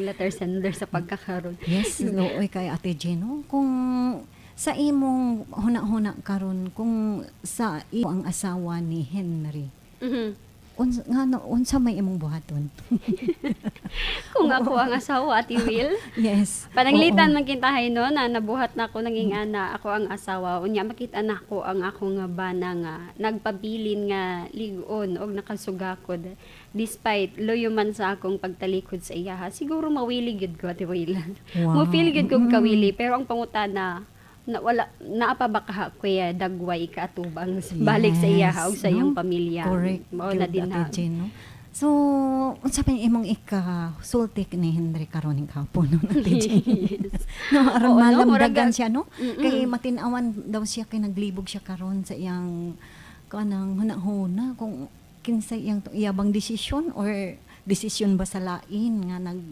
Letter sender sa pagkakaron. Yes, luoy kay Ate Jen, no? Kung sa imong huna-huna karon, kung sa imo ang asawa ni Henry, unsa ngano, unsa may imong buhaton? Kung ako ang asawa, Ate Will. Pananglitan man kintahay, no, na nabuhat na ako naging ana, ako ang asawa, unya makita na ako ang akong nga bana nga nagpabilin nga lig-on og nakasugakod despite loyo man sa akong pagtalikod sa iyaha, siguro mawili gyud ko, Ate Will. Mo feel gyud kog kawili, pero ang pangutana na wala naa pa ba ka kuya dagway kaatubang balik sa iyaha og sa iyang no? pamilya. Mao na Gyud, din Ate ha. Jen, no? So, unsa pa yung imong ikasulti ni Henry karon ning hapon, no, Ate Jen? No, aron Oo, no? malamdagan siya, no? Kay matin-awan daw siya kay naglibog siya karon sa iyang kanang hunahuna kung kinsay iyang iyabang desisyon or desisyon ba sa lain nga nag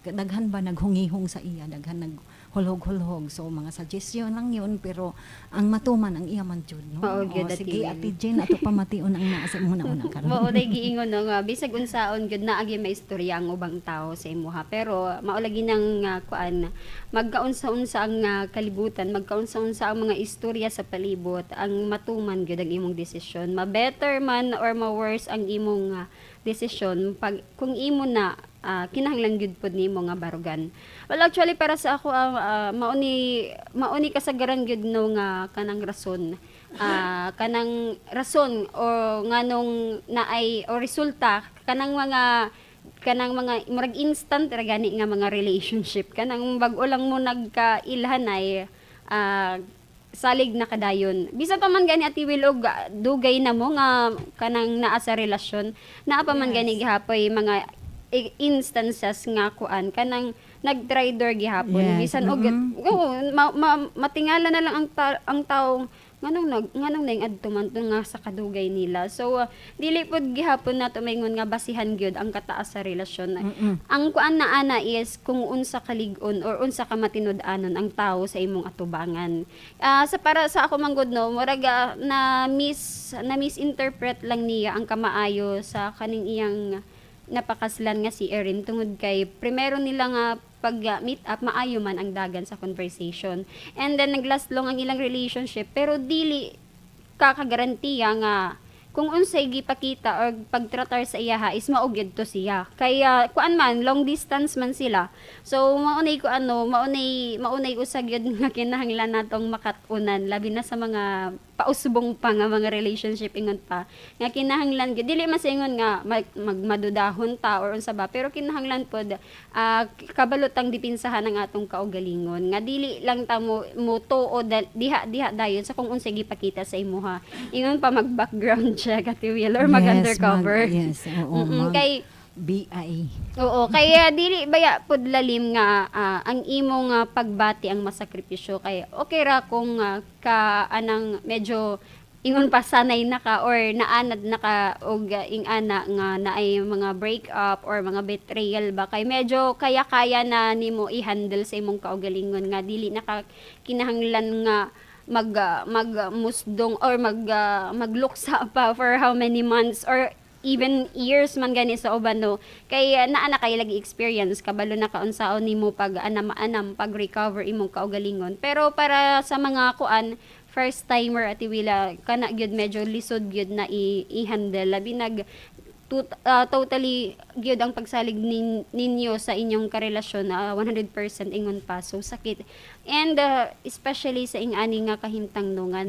daghan ba naghungihong sa iya, daghan nag hulhog-hulhog. So mga suggestion lang yun, pero ang matuman ang iya man jud, no? Oo, gyud, O, Ate sige Will. Ate Jen, ato pamation ang naa sa imong hunahuna karon. Mao day giingon, no, nga bisag unsaon gyud naa gyud may istorya ang ubang tao sa imuha, pero mao lagi nang kuan, magkaunsa-unsa ang kalibutan, magkaunsa-unsa ang mga istorya sa palibot, ang matuman gyud ang imong desisyon, ma-better man or ma-worse ang imong desisyon, pag kung imo na kinahanglan gyud pod nimo nga barugan. Well, actually, para sa ako, mao ni kasagaran gyud, no, nga kanang rason, kanang rason o nganong naay o resulta kanang mga murag instant ra gani nga mga relationship, kanang bag-o lang mo nagkailhan ay salig na kadayon. Bisan pa man gani, Ate Will, og dugay na mo nga kanang naa sa relasyon, naa pa man gani gihapoy mga instances nga kuan, kanang nag-traitor gihapon. Bisan og oo, matingala na lang ang taong nganong naing adto man to nga sa kadugay nila. So dili pod gihapon nato maingon nga basihan gyud ang kataas sa relasyon. Ang kuan na ana is kung unsa kalig-on or unsa ka matinud-anon ang tao sa imong atubangan. Sa para sa ako manggod, no, murag na misinterpret lang niya ang kamaayo sa kaning iyang napakaslan nga si Erin, tungod kay primero nila nga pag meet up, maayo man ang dagan sa conversation and then nag-last long ang ilang relationship. Pero dili kakagarantiya nga kung unsay gipakita or pagtratar sa iyaha is mao gyud to siya, kaya kuan man, long distance man sila. So maunay ko ano, maunay usa gyud nga kinahanglan natong makat-unan, labi na sa mga pausbong pa nga mga relationship, ingon pa nga kinahanglan gyud, dili man sa ingon nga magmadudahon ta or unsa ba, pero kinahanglan pod kabalo tang dipinsahan ang atong kaugalingon nga dili lang ta mo tuo diha diha dayon sa kung unsay gipakita sa imuha. Ingon pa, mag background check, Ate Will, or mag undercover. Yes, oo, Kay BI. Oo, kaya dili baya pud lalim nga ang imong pagbati ang masakripisyo, kay okay ra kung ka anang medyo, ingon pa, sanay na ka or naanad na ka og ing-ana nga naay mga break up or mga betrayal ba, kay medyo kaya-kaya na nimo i-handle sa imong kaugalingon nga dili na ka kinahanglan nga magmusdong or magluksa pa for how many months or even years man gani sa uban, no, kay naa na kay lagi experience, kabalo na ka unsaon nimo pag anam-anam pag recover imong kaugalingon. Pero para sa mga kuan, first timer, Ate Wila, kana gyud medyo lisod gyud na i-handle, labi nag totally gyud ang pagsalig ninyo sa inyong karelasyon, 100% ingon pa. So sakit, and especially sa ing-ani nga kahimtang, no, nga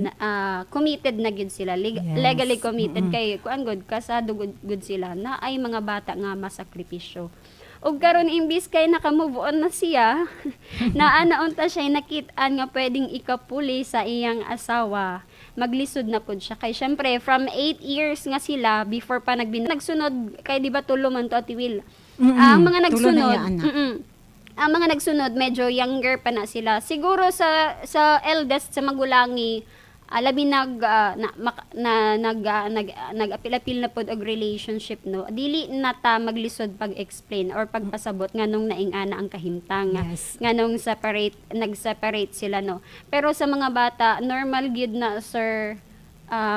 committed na gyud sila. Legally committed, kay kuan gud, kasado gud, gud sila na ay mga bata nga masakripisyo. Ug karon, imbis kay naka-move on na siya, naa na unta siya nakit-an nga pwedeng ikapuli sa iyang asawa, maglisod na pud siya, kay syempre from 8 years nga sila before pa nagsunod, kay di ba tulo man to, Ate Will? Ang mga Tulo na nagsunod, iya, anak. Ang mga nagsunod medyo younger pa na sila siguro. Sa eldest sa magulangi, labi nag na, mak- na nag ah, nag nag-apil-apil na pod og relationship, no, dili na ta maglisod pag-explain or pagpasabot nganong naing-ana ang kahimtang, nganong separate nag-separate sila, no. Pero sa mga bata, normal gyud na, sir.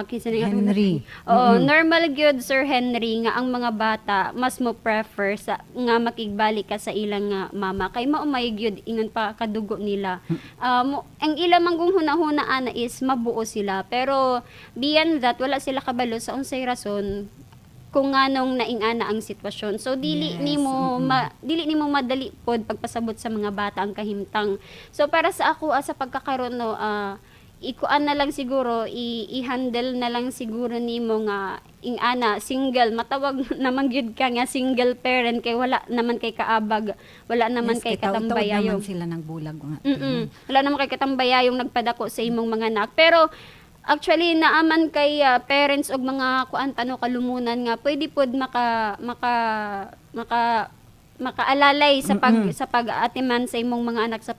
Kinsa na nga- Henry. Oo, normal gyud, Sir Henry, nga ang mga bata mas mo prefer sa nga makigbalik ka sa ilang nga mama kay mao may gyud ingon pa kadugo nila. Ang ilang manggung hunahuna ana is mabuo sila, pero beyond that wala sila kabalo sa unsay rason kung nganong naingana ang sitwasyon. So dili dili nimo madali pod pagpasabot sa mga bata ang kahimtang. So para sa ako, sa pagkakaroon no, ikuan na lang siguro, i-handle na lang siguro nimo nga ingana single, matawag naman gyud ka nga single parent kay wala naman kay kaabag, wala naman Yes, kay taod-taod katambayayong. naman sila ng bulag nga. Wala naman kay katambayayong nagpadako sa imong mga anak. Pero actually naaman kay parents og mga kuan tano kalumunan nga pwede pod maka maka maka makaalalay sa pag-atiman sa imong mga anak sa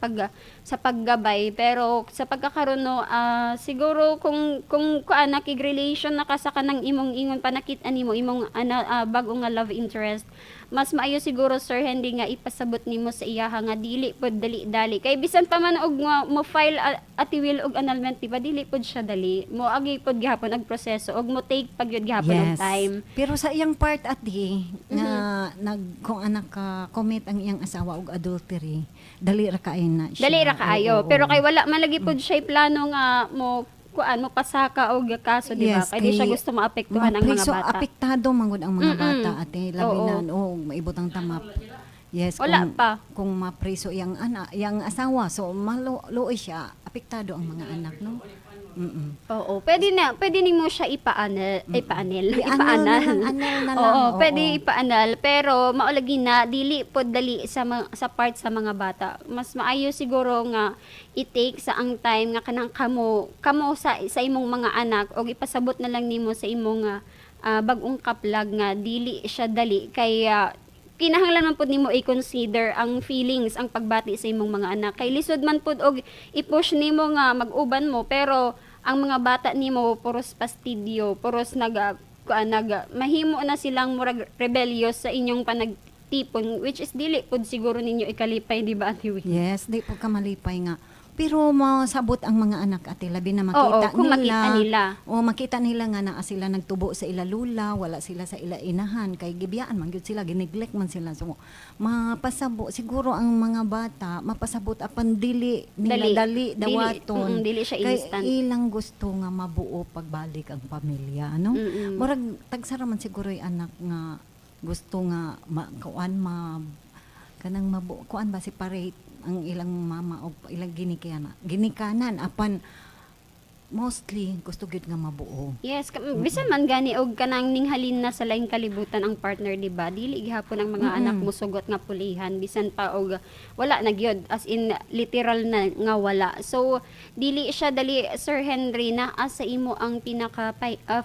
paggabay. Pero sa pagkakaroon no, siguro kung kuan nakig-relation na ka sa kanang imong ingon panakit nimo imong ana, bag-o nga love interest, mas maayo siguro, Sir Henry, nga ipasabot nimo sa iyaha nga dili pod dali-dali kay bisan pa man og nga mo file, Ate Will, og annulment, di ba dili pod siya dali, mo agi pod gihapon og proseso og mo take pag yun gihapon og time. Pero sa iyang part, ati, nga nag kung anak ka commit ang iyang asawa og adultery, dali ra kaayo na siya. Dali ra kaayo. Oo. Pero kay wala man lagi pod siya plano nga mo kuan mo pasaka og kaso, di ba? Yes, Kay di siya kay gusto maapektuhan ang mga mapriso, bata. Apektado man gud ang mga bata, ate, labi na oh maibutang tamap. Yes, Wala kung, pa. Kung mapriso iyang ana, iyang asawa, so maluoy siya, apektado ang mga anak, no? Oo, pwede na, pwede nimo siya ipaanal, ipaanil, I-annul na ipaanal. lang, annul na lang, Oo, oo. pwede ipaanal, pero maulagi na dili pod dali sa part sa mga bata. Mas maayo siguro nga i-take sa ang time nga kanang kamo kamo sa imong mga anak og ipasabot na lang nimo sa imong bag-ong kaplag nga dili siya dali kay kinahanglan man pud nimo i-consider ang feelings, ang pagbati sa imong mga anak. Kay lisod man pud og i-push nimo nga mag-uban mo pero ang mga bata nimo puros pastidyo, puros nag kuan nag mahimo na silang murag rebellious sa inyong panagtipon, which is dili pud siguro ninyo ikalipay, di ba, Ate Win? Yes, di po ka malipay nga. Pero masabot ang mga anak, ate, labi na makita Oo, kung nila. Makita nila. O makita nila nga naa sila nagtubo sa ila lula, wala sila sa ila inahan kay gibiyaan man gyud sila, gineglect man sila. So mapasabot siguro ang mga bata, mapasabot apan dili nila Dali. dali, Dili, dawaton. dili siya Kay instant. ilang gusto nga mabuo pagbalik ang pamilya, ano? Murag tagsara man siguro yung anak nga gusto nga ma, kuan ma kanang mabu kuan ba, separate ang ilang mama o ilang ginikanan, apan mostly gusto gyud nga mabuo. Yes, bisan man gani og kanang ninghalin na sa laing kalibutan ang partner, di ba? Dili gihapon ang mga anak mo sugot nga pulihan bisan pa og wala na gyud, as in literal na nga wala. So dili siya dali, Sir Henry, naa sa imo ang pinaka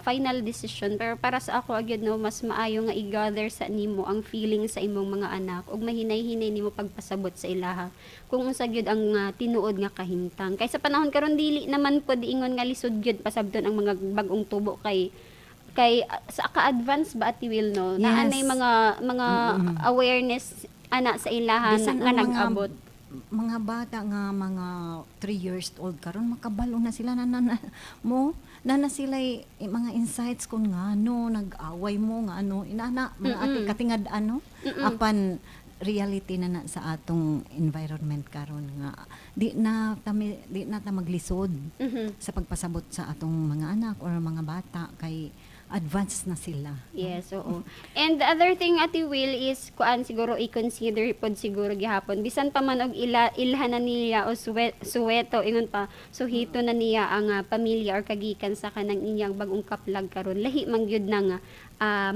final decision. Pero para sa ako gyud no, mas maayo nga i-gather sa nimo ang feeling sa imong mga anak ug mahinay-hinay nimo pagpasabot sa ilaha kung unsa gyud ang tinuod nga kahimtang. Kay sa panahon karon dili naman pod ingon nga lisod gyud pasabton ang mga bag-ong tubo kay kay sa ka-advance ba, Ate Will, no? Yes. Naa nay mga awareness ana sa ilahan Bisan nga ang mga nag-abot. Mga bata nga mga 3 years old karon makabalo na sila na mo na na sila mga insights kung ngano nag-away mo, nga ano inana mga ati katingad ano, apan reality na na sa atong environment karon nga di na ta maglisod sa pagpasabot sa atong mga anak or mga bata kay advanced na sila. Yes, oo. And the other thing, Ate Will, is kuan siguro i-consider pod siguro gihapon bisan pa man og ila ilhan na niya o suweto ingon pa suhito na niya ang pamilya or kagikan sa kanang inyang bagong kaplag karon, lahi man gyud na nga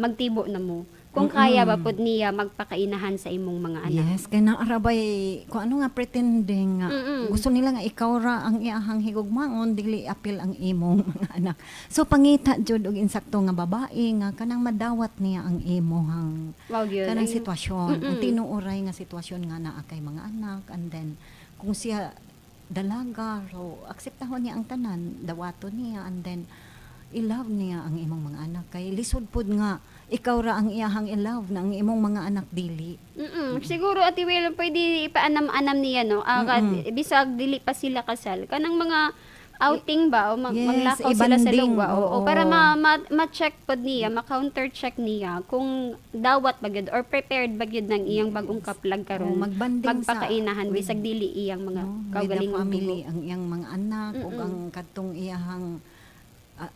magtibo na mo kung kaya ba pod niya magpakainahan sa imong mga anak. Yes, kay naarabay kung ano nga pretending nga gusto nila nga ikaw ra ang iyahang higugmaon, dili apil ang imong mga anak. So pangita jud og insakto nga babae nga kanang madawat niya ang imong Wow gyud. Kanang sitwasyon, ang tinuoray nga sitwasyon nga naa kay mga anak, and then kung siya dalaga, so akseptahon niya ang tanan, dawaton niya, and then i-love niya ang imong mga anak kay lisod pud nga ikaw ra ang iyahang i-love na ang imong mga anak dili. Siguro, Ate Will, pwede ipaanam-anam niya no. Bisag dili pa sila kasal. Kanang mga Outing ba o Yes, maglakaw sila sa i-bonding, lugwa. Oo, oo. para ma-check pod niya, ma-counter check niya kung dawat ba gyud or prepared ba gyud ng iyang bagong kaplag karon. Oo, magbanding magpakainahan bisag dili iyang mga no, with the kaugalingong family, dugo. Ang iyang mga anak ug ang kadtong iyahang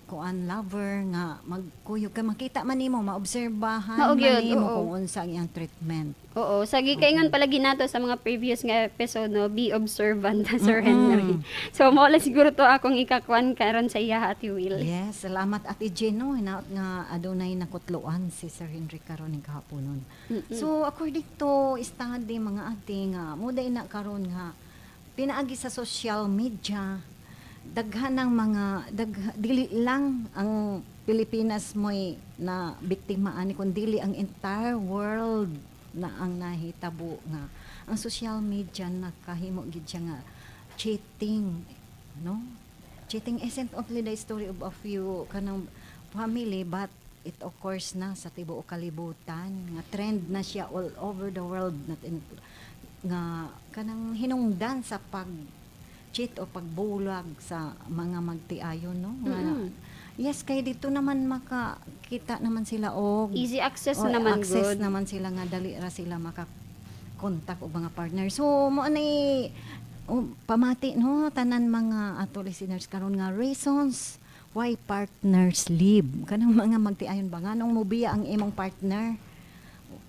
kuan, lover nga magkuyog kay makita man nimo, maobserbahan Mao man gyud, nimo oo. kung unsa ang iyang treatment. Oo, sa gikaingon palagi nato sa mga previous nga episode, no, be observant, Sir Henry. So mo lang siguro to akong ikakuan karon sa iya, Ate Will. Yes, salamat, Ate Jen, no. Hinaot nga adunay nakutloan si Sir Henry karon ning kahaponon. So according to study, mga ate, nga muday na karon nga pinaagi sa social media, daghan ng mga dili lang ang Pilipinas mo'y na biktima ani kun dili ang entire world na ang nahitabo nga ang social media nakahimo gid siya nga cheating, no? Cheating isn't only the story of a few kanang family, but it occurs na sa tibuok kalibutan nga trend na siya all over the world, not in, nga kanang hinungdan sa pag cheat o pagbulag sa mga magtiayon, no, nga yes, kay dito naman makakita naman sila og Easy access oh, naman access good. Naman sila nga dali ra sila maka-contact og mga partner. So mo ani, oh, pamati, no, tanan mga ato listeners karon nga reasons why partners leave. Kanang mga magtiayon ba, nganong mobiya ang imong partner?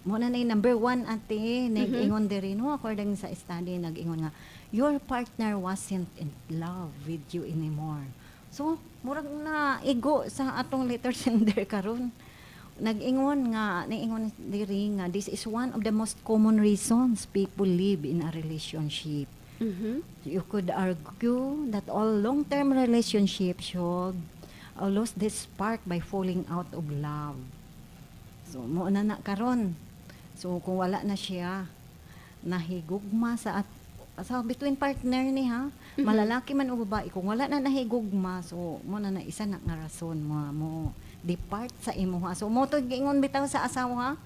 Mo na nay number one, ate, nag-ingon diri, no, according sa study, nag-ingon nga your partner wasn't in love with you anymore. So murag na igo sa atong letter sender karon. Nag-ingon nga, niingon diri nga this is one of the most common reasons people live in a relationship. You could argue that all long-term relationships should lose this spark by falling out of love. So, mo na na karon. So, kung wala na siya nahigugma sa at sa between partner ni ha, malalaki man o babae, kung wala na nahigugma, so mo na na isa na nga rason mo mo depart sa imo ha. So mo to giingon bitaw sa asawa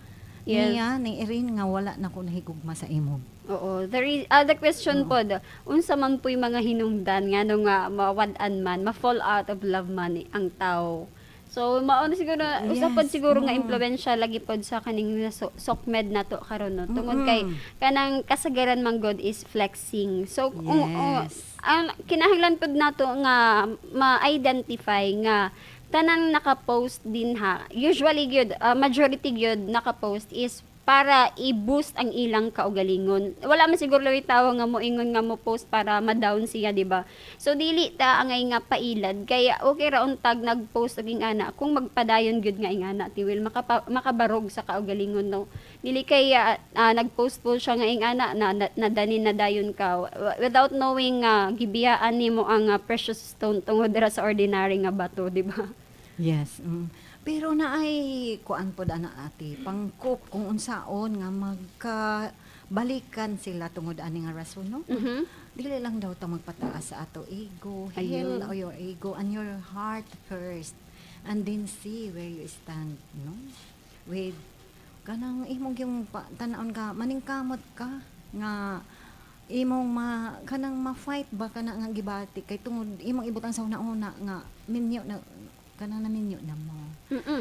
niya ni Irene nga wala na ko nahigugma sa imo. Oo. The question pod, unsa man po'y mga hinungdan nga no nga mawad-an man, ma-fall out of love man ang tao? So mao na siguro usa pod siguro nga impluwensya lagi pod sa kaning socmed nato karon, no. Tungod kay kanang kasagaran man god is flexing. So kung ang kinahanglan pod nato nga ma-identify nga tanang naka-post din ha. Usually gyud, majority gyud naka-post is para i-boost ang ilang kaugalingon. Wala man siguro lawi tawo nga moingon nga mo post para ma-down siya, di ba? So dili ta angay nga pailad kaya okay ra untag nag-post og ingana kung magpadayon gyud nga ingana ti will makabarog sa kaugalingon, no. Dili kay nag-post po siya nga ingana na nadanin na dayon ka without knowing nga gibiyaan nimo ang precious stone tungod ra sa ordinary nga bato, di ba? Yes. Pero naay kuan pod ana, ate, pangkop kung unsaon nga magka balikan sila tungod ani nga rason, no. Dili lang daw ta magpataas sa ato ego. Heal your ego and your heart first and then see where you stand, no? With kanang imong yung tan-awon ka, maningkamot ka nga imong ma kanang ma-fight ba kana nga gibati kay tungod imong ibutang sa una-una nga minyo na kanang naminyo na mo.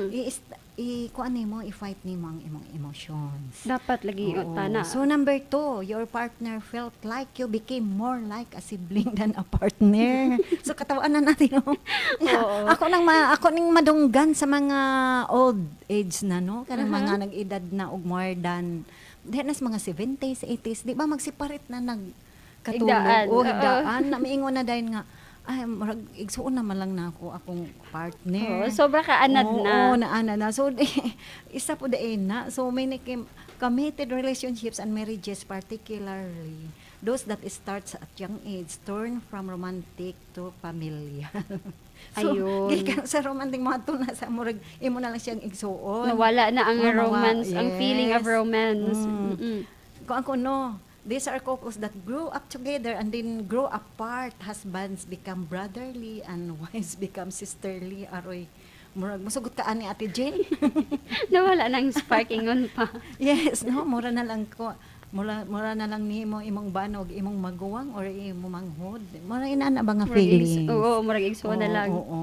I, i kuan nimo, i-fight nimo ang imong emotions. Dapat lagi Oo. tana. So number two, your partner felt like you became more like a sibling than a partner. So katawaan na natin, no. Ako ning madunggan sa mga old age na, no, kanang mga nag-edad na og more than di nas mga 70s, 80s, di ba magseparate na nag katulog Higdaan, o oo. Higdaan na miingon na dayon nga ay murag igsuon na man lang na ako akong partner. Oo, sobra ka anad Oo, na. Oo, naanad na. So, isa po dain na. So, many committed relationships and marriages, particularly those that starts at young age, turn from romantic to familial. So, Ayun. gikan sa romantic mga na sa murag imo na lang siyang igsuon. Nawala na ang Oo, romance, ang feeling of romance. Kung ako, no, these are couples that grew up together and then grow apart. Husbands become brotherly and wives become sisterly. Aroy, murag musugot ka ani, Ate Jane. Nawala na ang sparking on pa. Yes, no, mura na lang ko. Mura na lang nimo imong banog, imong maguwang or imong manghod. Mura inana ba nga Murag feelings? Oo, murag igsuon na Oo, lang. oo.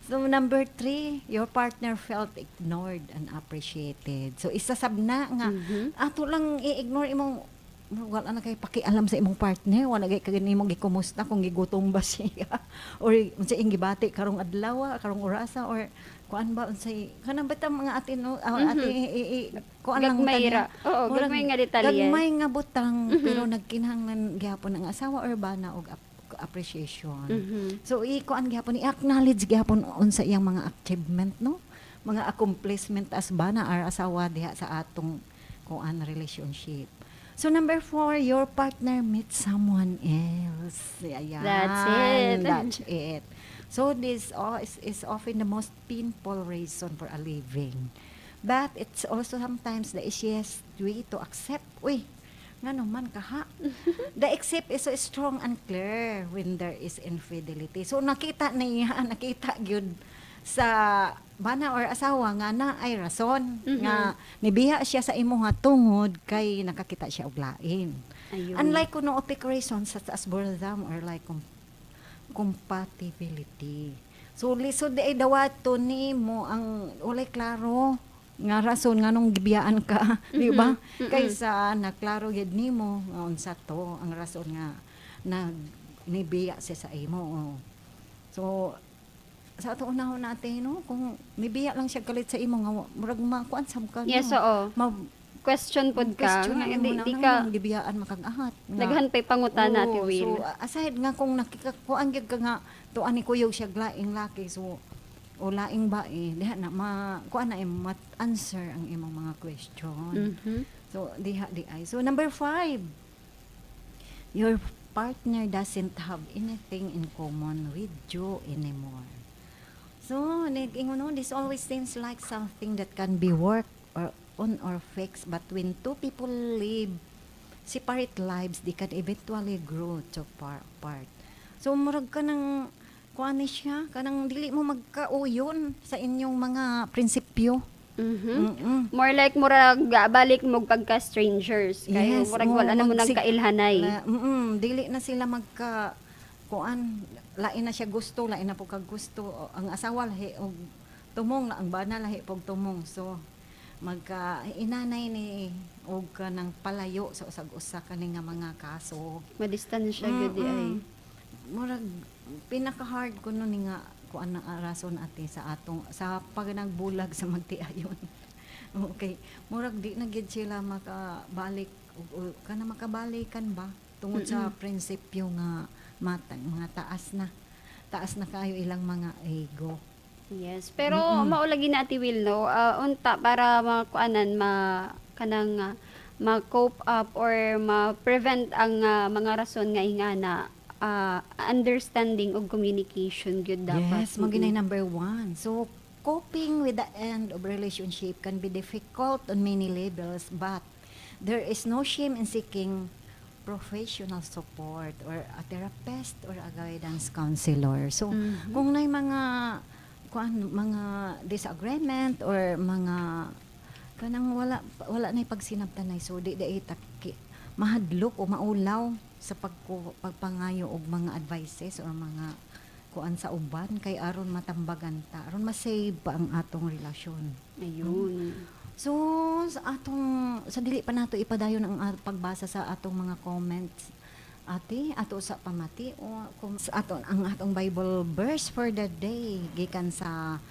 So number 3, your partner felt ignored and appreciated. So isa sab na nga ato lang i-ignore imong, wala na kay pakialam sa imong partner, wala kay kay imong gikumusta kung gigutom ba siya or unsa iyang gibati karong adlaw, karong orasa, or kuan ba, unsay kanang bata mga ate, no, ate kuan lang. Gagmay ra. Oo, Murag gagmay nga detalye. Gagmay nga butang, pero nagkinahanglan gihapon ang asawa or bana og appreciation. So i-kuan gihapon, i-acknowledge gihapon unsa iyang mga achievement, no? Mga accomplishment as bana or asawa diha sa atong kuan, relationship. So number 4, your partner meets someone else. Ayan. That's it. That's it. So this is often the most painful reason for a leaving. But it's also sometimes the easiest way to accept. Uy, ngano man kaha? The accept is so strong and clear when there is infidelity. So nakita niya, nakita gyud sa bana or asawa nga na ay rason nga nibiya siya sa imuha tungod kay nakakita siya og lain. Ayun. Unlike kuno opaque reasons such as boredom or like compatibility. So lisod di ay dawaton nimo ang walay klaro nga rason nganong gibiyaan ka, di ba? Kaysa naklaro gyud nimo nga unsa to ang rason nga nag nibiya siya sa imo. So sa ato unahon natin, no, kung mibiya lang siya kalit sa imo nga murag makuan sab ka, no? Yes, oo. Ma Question pod ka. Question Nga, imo di, na, di ka, nganong gibiyaan makag-ahat nga. Daghan pa'y pangutana, Oo, Ate Will. so aside nga kung nakikakuan gyud ka nga tuan ni kuyog siya laing laki, so o laing bae, diha na ma kuan na imo answer ang imong mga question. So diha di ay. So number 5, your partner doesn't have anything in common with you anymore. So, nag-ingon, no, this always seems like something that can be worked or on or fixed, but when two people live separate lives, they can eventually grow too far apart. So, murag ka ng kuan ni siya, kanang dili mo magkauyon sa inyong mga prinsipyo. More like murag balik mo pagka strangers. Kay murag Oo, wala na mo nagkailhanay. Dili na sila magka kuan, lain na siya gusto, lain na po kag gusto. O, ang asawa lahi og tumong, ang bana lahi pog tumong. So magka inanay ni og kanang palayo sa usag-usa kani nga mga kaso. Madistansya gyud di ay. Murag pinaka hard kuno ni nga kuan na rason, ate, sa atong sa pag nagbulag sa magtiayon. Okay. Murag di na gid sila makabalik o kana makabalikan ba tungod sa prinsipyo nga mata, mga taas na. Taas na kayo ilang mga ego. Yes, pero mao lagi na, Ate Will, no, unta para makuanan, ma kanang ma-cope up or ma-prevent ang mga rason nga ingana, understanding ug communication gyud dapat. Yes, mao ginay number 1. So, coping with the end of relationship can be difficult on many levels, but there is no shame in seeking professional support or a therapist or a guidance counselor. So, kung nay mga kuan, mga disagreement or mga kanang wala wala nay pagsinabtanay, so di di taki mahadlok o maulaw sa pagpangayo og mga advices or mga kuan sa uban kay aron matambagan ta, aron ma-save pa ang atong relasyon. Ayun. So sa atong sa dili pa nato ipadayon ang pagbasa sa atong mga comments, ate, ato sa pamati o kung sa aton ang atong Bible verse for the day gikan sa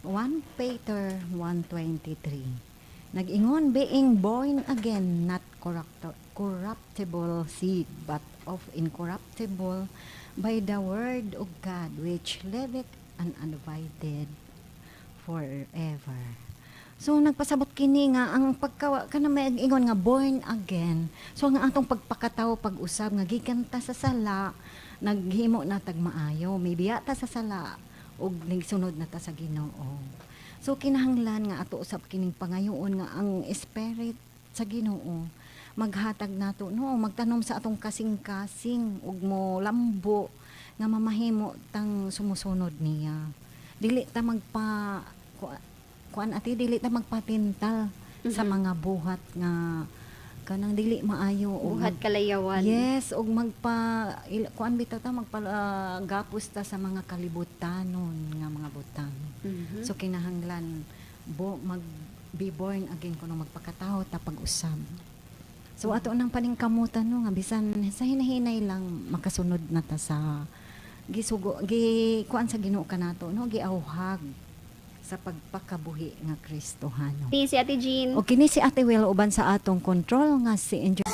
1 Peter 1:23. Nag-ingon, "Being born again, not corruptible seed, but of incorruptible, by the word of God, which liveth and abideth forever." So nagpasabot kini nga ang pagka kana may ingon nga born again. So ang atong pagpakatawo pag-usab nga gikan ta sa sala, naghimo na tag maayo, may biya ta sa sala ug nagsunod na ta sa Ginoo. So kinahanglan nga ato usab kining pangayoon nga ang spirit sa Ginoo maghatag nato, no, magtanom sa atong kasing-kasing ug mo lambo nga mamahimo tang sumusunod niya. Dili ta magpa kuan, ate, dili ta magpatintal sa mga buhat nga kanang Kanang dili maayo og Buhat kalayawan. Yes, og magpa kuan bitaw ta, magpa gapos ta sa mga kalibutanon nga mga butang. So kinahanglan bo mag be born again kuno, magpakatawo ta pag-usab. So ato nang paningkamutan, no, nga bisan sa hinahinay lang makasunod na ta sa gisugo, gi kuan sa Ginoo kanato, no, giauhag sa pagpakabuhi nga Kristohano. Ni si Ate Jean. O kini si Ate Will uban sa atong control nga si Enjoy.